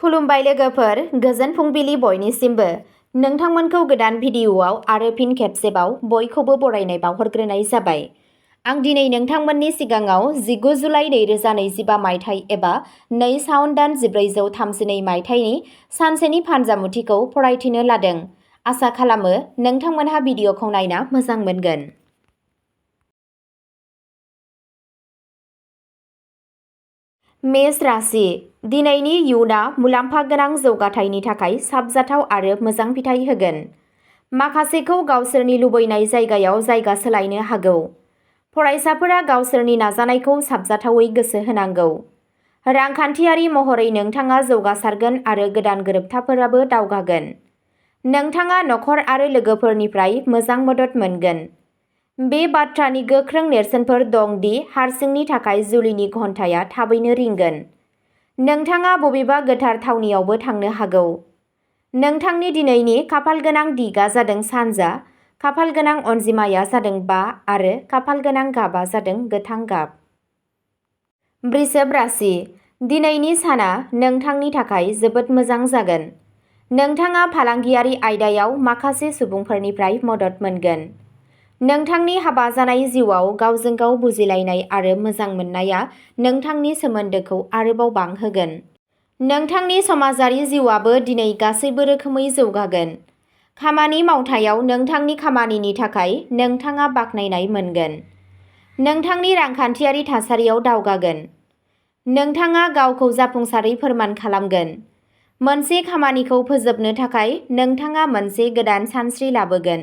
खुलुमबाय लोगोफोर, गोजोन फुंबिलि बयनिसिमबो। नोंथांमोनखौ गोदान भिडिअ'आव आरो फिन खेबसेबाव बयखौबो बरायनाय बावहरग्रोनाय जाबाय। आं दिनै नोंथांमोननि सिगाङाव 19 जुलाइ 2025 मायथाइ एबा 2 सावन दान 1432 मायथाइनि सानसेनि फानजामुथिखौ फरायथिनो लादों। आसा खालामो नोंथांमोनहा भिडिअ'खौ नायना मोजां मोनगोन। मेष राशि, दिनैनि इयुनआ मुलाम्फा गोनां जौगाथायनि थाखाय साबजाथाव आरो मोजां फिथाय होगोन। माखासेखौ गावसोरनि लुबैनाय जायगायाव जायगा सोलायनो हागौ। फरायसाफोरा गावसोरनि नाजानायखौ साबजाथावै गोसो होनांगौ। रांखान्थियारि महरै नोंथाङा जौगासारगोन आरो गोदान गोरोबथाफोराबो दावगागोन। नोंथाङा नखर आरो लोगोफोरनिफ्राय मोजां मदद मोनगोन। बे बाथ्रानि गोख्रों नेरसोनफोर दं दि हारसिंनि थाखाय जुलिनि घन्टाया थाबैनो रिंगोन। नोंथाङा बबेबा गोथार थावनियावबो थांनो हागौ। नोंथांनि दिनैनि खाफालगोनां दिगआ जादों सानजा, खाफालगोनां अनजिमाया जादों 5 आरो खाफालगोनां गाबआ जादों गोथां गाब। वृषभ राशि, दिनैनि साना नोंथांनि थाखाय जोबोद मोजां जागोन। नोंथाङा फालांगियारि आयदायाव माखासे सुबुंफोरनिफ्राय मदद मोनगोन। नोंथांनि हाबा जानाय जिउआव गावजों गाव बुजिलायनाय आरो मोजां मोननाया नोंथांनि सोमोन्दोखौ आरोबाव बांहोगोन। नोंथांनि समाजारि जिउआबो दिनै गासैबो रोखोमै जौगागोन। खामानि मावथायाव नोंथांनि खामानिनि थाखाय नोंथाङा बाख्नायनाय मोनगोन। नोंथांनि रांखान्थियारि थासारियाव दावगागोन। नोंथाङा गावखौ जाफुंसारै फोरमान खालामगोन। मोनसे खामानिखौ फोजोबनो थाखाय नोंथाङा मोनसे गोदान सानस्रि लाबोगोन।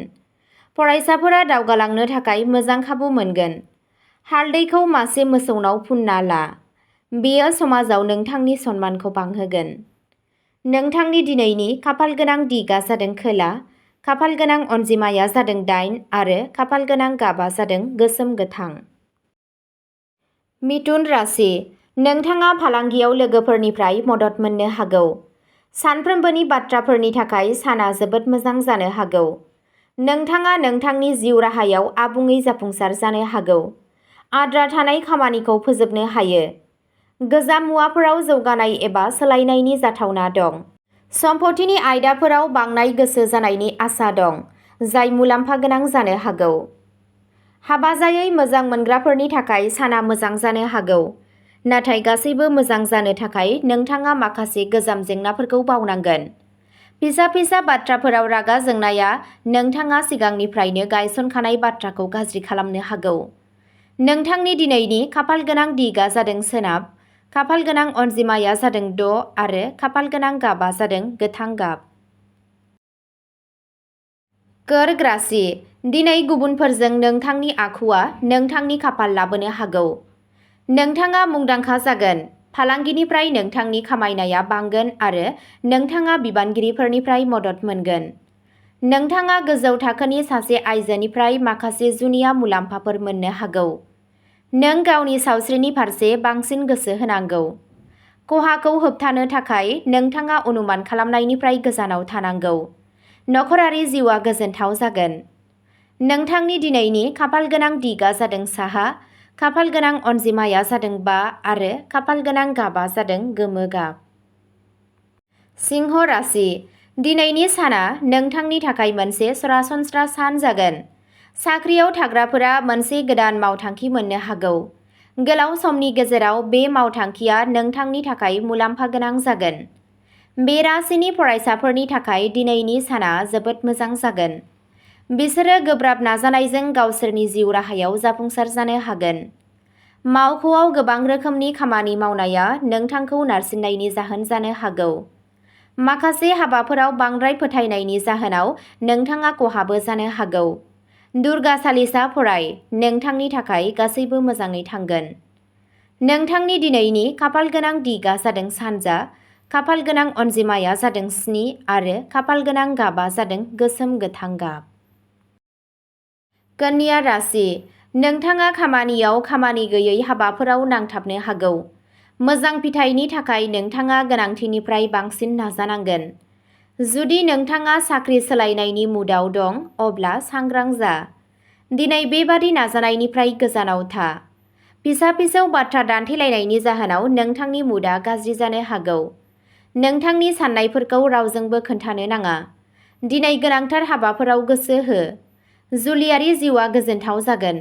फरायसाफोरा दावगालांनो थाखाय मोजां खाबु मोनगोन। हालदैखौ मासे मोसौनाव फुनना ला। बेयो समाजाव नोंथांनि सन्मानखौ बांहोगोन। नोंथांनि दिनैनि खाफालगोनां दिगआ जादों खोला, खाफालगोनां अनजिमाया जादों 8 आरो खाफालगोनां गाबआ जादों गोसोम गोथां। मिथुन राशि, नोंथाङा फालांगियाव लोगोफोरनिफ्राय मदद मोननो हागौ। सानफ्रोमबोनि बाथ्राफोरनि थाखाय साना जोबोद मोजां जानो हागौ। नोंथाङा नोंथांनि जिउ राहायाव आबुङै जाफुंसार जानो हागौ। आद्रा थानाय खामानिखौ फोजोबनो हायो। गोजाम मुवाफोराव जौगानाय एबा सोलायनायनि जाथावना दं। सम्पथिनि आयदाफोराव बांनाय गोसो जानायनि आसा दं, जाय मुलाम्फा गोनां जानो हागौ। हाबा जायै मोजां मोनग्राफोरनि थाखाय साना मोजां जानो हागौ। नाथाय गासैबो मोजां जानो थाखाय नोंथाङा माखासे गोजाम जेंनाफोरखौ बावनांगोन। फिसा फिसा बाथ्राफोराव रागा जोंनाया नोंथाङा सिगांनिफ्रायनो गायसनखानाय बाथ्राखौ गाज्रि खालामनो हागौ। नोंथांनि दिनैनि खाफालगोनां दिगआ जादों सोनाब, खाफालगोनां अनजिमाया जादों 6 आरो खाफालगोनां गाबआ जादों गोथां गाब। कर्क राशि, दिनै गुबुनफोरजों नोंथांनि आखुआ नोंथांनि खाफाल लाबोनो हागौ। नोंथाङा मुंदांखा जागोन। फालांगिनिफ्राय नोंथांनि खामायनाया बांगोन आरो नोंथाङा बिबानगिरिफोरनिफ्राय मदद मोनगोन। नोंथाङा गोजौ थाखोनि सासे आइजोनिफ्राय माखासे जुनिया मुलाम्फाफोर मोननो हागौ। नों गावनि सावस्रिनि फारसे बांसिन गोसो होनांगौ। खहाखौ होबथानो थाखाय नोंथाङा अनुमान खालामनायनिफ्राय गोजानाव थानांगौ। नखरारि जिउआ गोजोनथाव जागोन। नोंथांनि दिनैनि खाफालगोनां दिगआ जादों साहा, खाफालगोनां अनजिमाया जादों 5 आरो खाफालगोनां गाबआ जादों गोमो गाब। सिंह राशि, दिनैनि साना नोंथांनि थाखाय मोनसे सरासनस्रा सान जागोन। साख्रियाव थाग्राफोरा मोनसे गोदान मावथांखि मोननो हागौ। गोलाव समनि गेजेराव बे मावथांखिया नोंथांनि थाखाय मुलाम्फा गोनां जागोन। बे राशिनि फरायसाफोरनि थाखाय दिनैनि साना जोबोद मोजां जागोन। बिसोरो गोब्राब नाजानायजों गावसोरनि जिउ राहायाव जाफुंसार जानो हागोन। मावख'आव गोबां रोखोमनि खामानि मावनाया नोंथांखौ नारसिननायनि जाहोन जानो हागौ। माखासे हाबाफोराव बांद्राय फोथायनायनि जाहोनाव नोंथाङा खहाबो जानो हागौ। दुर्गा चालिसा फराय, नोंथांनि थाखाय गासैबो मोजाङै थांगोन। नोंथांनि दिनैनि खाफालगोनां दिगआ जादों सानजा, खाफालगोनां अनजिमाया जादों 7 आरो खाफालगोनां गाबआ जादों गोसोम गोथां गाब। कन्या राशि, नोंथाङा खामानियाव खामानि गैयै हाबाफोराव नांथाबनो हागौ। मोजां फिथायनि थाखाय नोंथाङा गोनांथिनिफ्राय बांसिन नाजानांगोन। जुदि नोंथाङा साख्रि सोलायनायनि मुडआव दं, अब्ला सांग्रां जा। दिनै बेबादि नाजानायनिफ्राय गोजानाव था। फिसा फिसौ बाथ्रा दान्थेलायनायनि जाहोनाव नोंथांनि मुडआ गाज्रि जानो हागौ। नोंथांनि साननायफोरखौ रावजोंबो खोन्थानो नाङा। दिनै गोनांथार हाबाफोराव गोसो हो। जुलियारि जिउआ गोजोनथाव जागोन।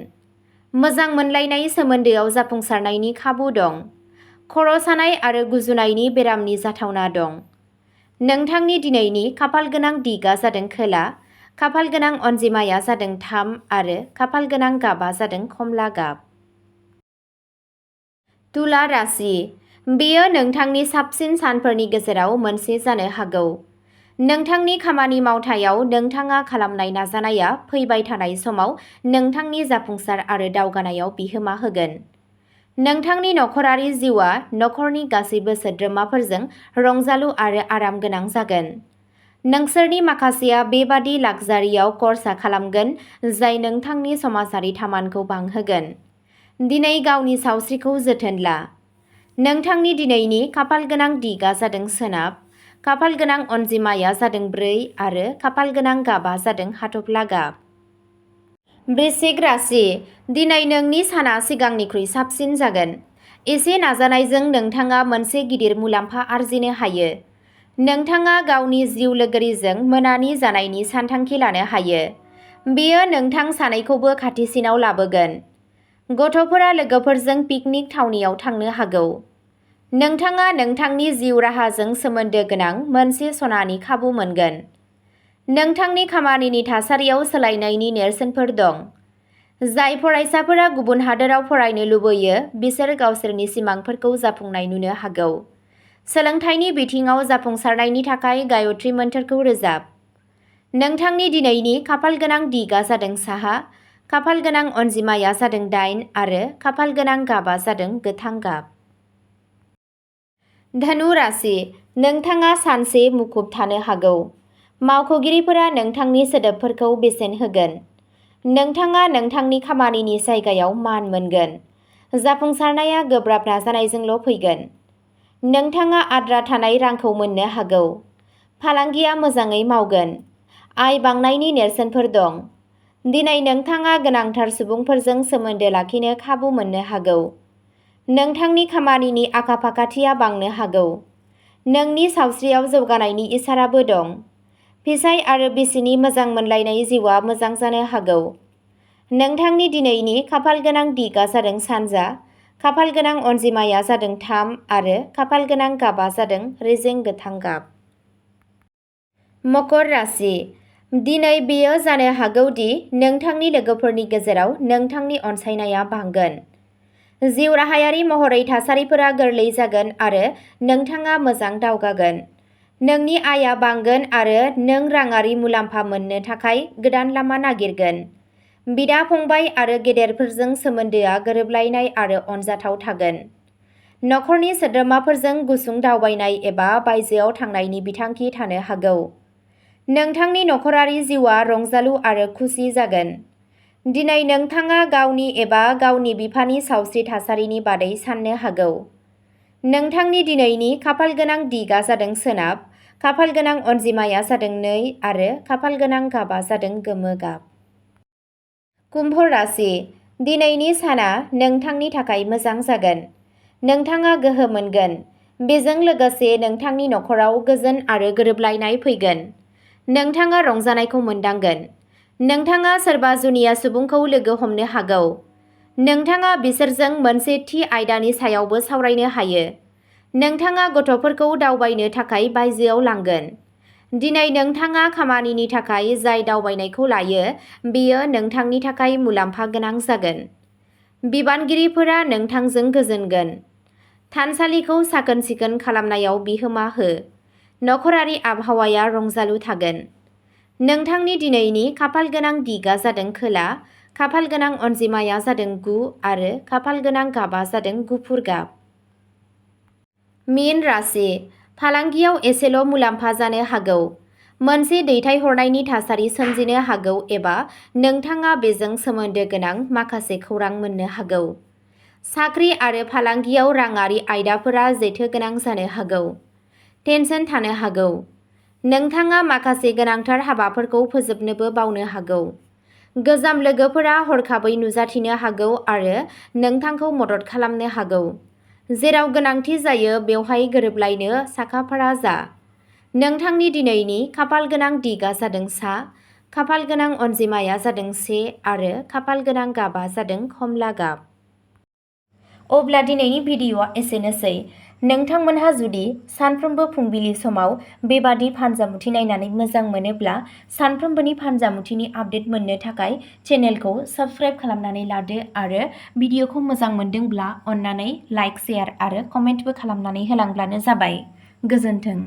मोजां मोनलायनाय सोमोन्दोआव जाफुंसारनायनि खाबु दं। खर' सानाय आरो गुजुनायनि बेरामनि जाथावना दं। नोंथांनि दिनैनि खाफालगोनां दिगआ जादों खोला, खाफालगोनां अनजिमाया जादों 3 आरो खाफालगोनां गाबआ जादों खमला गाब। तुला राशि। बेयो नोंथांनि साबसिन सानफोरनि गेजेराव मोनसे जानो हागौ। नोंथांनि खामानि मावथायाव नोंथाङा खालामनाय नाजानाया फैबाय थानाय समाव नोंथांनि जाफुंसार आरो दावगानायाव बिहोमा होगोन। नोंथांनि नखरारि जिउआ नखरनि गासैबो सोद्रोमाफोरजों रंजालु आरो आराम गोनां जागोन। नोंसोरनि माखासेया बेबादि लाक्जारियाव खर्सा खालामगोन जाय नोंथांनि समाजारि थामानखौ बांहोगोन। दिनै गावनि सावस्रिखौ जोथोन ला। नोंथांनि दिनैनि खाफालगोनां दिगआ जादों सोनाब, खाफालगोनां अनजिमाया जादों 4 आरो खाफालगोनां गाबआ जादों हाथफ्ला गाब। वृश्चिक राशि। दिनै नोंनि साना सिगांनिख्रुइ साबसिन जागोन। एसे नाजानायजों नोंथाङा मोनसे गिदिर मुलाम्फा आर्जिनो हायो। नोंथाङा गावनि जिउ लोगोरिजों मोनानि जानायनि सानथांखि लानो हायो। बेयो नोंथां सानैखौबो खाथिसिनाव लाबोगोन। गथ'फोरा लोगोफोरजों पिकनिक थावनियाव थांनो हागौ। नोंथाङा नोंथांनि जिउ राहाजों सोमोन्दो गोनां मोनसे सनानि खाबु मोनगोन। नोंथांनि खामानिनि थासारियाव सोलायनायनि नेरसोनफोर दं। जाय फरायसाफोरा गुबुन हादोराव फरायनो लुबैयो बिसोर गावसोरनि सिमांफोरखौ जाफुंनाय नुनो हागौ। सोलोंथाइनि बिथिङाव जाफुंसारनायनि थाखाय गायत्री मोन्थोरखौ रोजाब। नोंथांनि दिनैनि खाफालगोनां दिगआ जादों साहा, खाफालगोनां अनजिमाया जादों 8 आरो खाफालगोनां गाबआ जादों गोथां गाब। धनु राशि। नोंथाङा सानसे मुखुब थानो हागौ। मावख'गिरिफोरा नोंथांनि सोदोबफोरखौ बेसेन होगोन। नोंथाङा नोंथांनि खामानिनि जायगायाव मान मोनगोन। जाफुंसारनाया गोब्राब नाजानायजोंल' फैगोन। नोंथाङा आद्रा थानाय रांखौ मोननो हागौ। फालांगिया मोजाङै मावगोन। आय बांनायनि नेरसोनफोर दं। दिनै नोंथाङा गोनांथार सुबुंफोरजों सोमोन्दो लाखिनो खाबु मोननो हागौ। नोंथांनि खामानिनि आखा-फाखाथिया बांनो हागौ। नोंनि सावस्रियाव जौगानायनि इसाराबो दं। फिसाय आरो बिसिनि मोजां मोनलायनाय जिउआ मोजां जानो हागौ। नोंथांनि दिनैनि खाफालगोनां दिगआ जादों सानजा, खाफालगोनां अनजिमाया जादों 3 आरो खाफालगोनां गाबआ जादों रेजें गोथां गाब। मकर राशि। दिनै बेयो जानो हागौ दि नोंथांनि लोगोफोरनि गेजेराव नोंथांनि अनसायनाया बांगोन। जिउ राहायारि महरै थासारिफोरा गोरलै जागोन आरो नोंथाङा मोजां दावगागोन। नोंनि आयआ बांगोन आरो नों राङारि मुलाम्फा मोननो थाखाय गोदान लामा नागिरगोन। बिदा-फंबाय आरो गेदेरफोरजों सोमोन्दोआ गोरोबलायनाय आरो अनजाथाव थागोन। नखरनि सोद्रोमाफोरजों गुसुं दावबायनाय एबा बायजोआव थांनायनि बिथांखि थानो हागौ। नोंथांनि नखरारि जिउआ रंजालु आरो खुसि जागोन। दिनै नोंथाङा गावनि एबा गावनि बिफानि सावस्रि थासारिनि बादै साननो हागौ। नोंथांनि दिनैनि खाफालगोनां दिगआ जादों सोनाब, खाफालगोनां अनजिमाया जादों 2 आरो खाफालगोनां गाबआ जादों गोमो गाब। कुम्भ राशि। दिनैनि साना नोंथांनि थाखाय मोजां जागोन। नोंथाङा गोहो मोनगोन। बेजों लोगोसे नोंथांनि नखराव गोजोन आरो गोरोबलायनाय फैगोन। नोंथाङा रंजानायखौ मोनदांगोन। नोंथाङा सोरबा जुनिया सुबुंखौ लोगो हमनो हागौ। नोंथाङा बिसोरजों मोनसे थि आयदानि सायावबो सावरायनो हायो। नोंथाङा गथ'फोरखौ दावबायनो थाखाय बायजोआव लांगोन। दिनै नोंथाङा खामानिनि थाखाय जाय दावबायनायखौ लायो बेयो नोंथांनि थाखाय मुलाम्फा गोनां जागोन। बिबानगिरिफोरा नोंथांजों गोजोनगोन। थानसालिखौ साखोन-सिखोन खालामनायाव बिहोमा हो। नखरारि आबहावाया रंजालु थागोन। नोंथांनि दिनैनि खाफालगोनां दिगआ जादों खोला, खाफालगोनां अनजिमाया जादों 9 आरो खाफालगोनां गाबआ जादों गुफुर गाब। मीन राशि। फालांगियाव एसेल' मुलाम्फा जानो हागौ। मोनसे दैथायहरनायनि थासारि सोमजिनो हागौ एबा नोंथाङा बेजों सोमोन्दो गोनां माखासे खौरां मोननो हागौ। साख्रि आरो फालांगियाव राङारि आयदाफोरा जेथोगोनां जानो हागौ। टेनसन थानो हागौ। नोंथाङा माखासे गोनांथार हाबाफोरखौ फोजोबनोबो बावनो हागौ। गोजाम लोगोफोरा हरखाबै नुजाथिनो हागौ आरो नोंथांखौ मदद खालामनो हागौ। जेराव गोनांथि जायो बेवहाय गोरोबलायनो साखाफारा जा। नोंथांनि दिनैनि खाफाल गोनां दिगा जादों सा, खाफाल गोनां अनजिमाया जादों 1 आरो खाफाल गोनां गाबा जादों खमला गाब। अब्ला दिनैनि भिडिअ'आ एसेनोसै। नोंथांमोनहा जुदि सानफ्रोमबो फुंबिलि समाव बेबादि फानजामुथि नायनानै मोजां मोनोब्ला सानफ्रोमबोनि फानजामुथिनि आपडेट मोननो थाखाय चेनेलखौ साबस्क्राइब खालामनानै लादो आरो भिडिअ'खौ मोजां मोनदोंब्ला अन्नानै लाइक, शेयार आरो कमेन्टबो खालामनानै होलांब्लानो जाबाय। गोजोन्थों।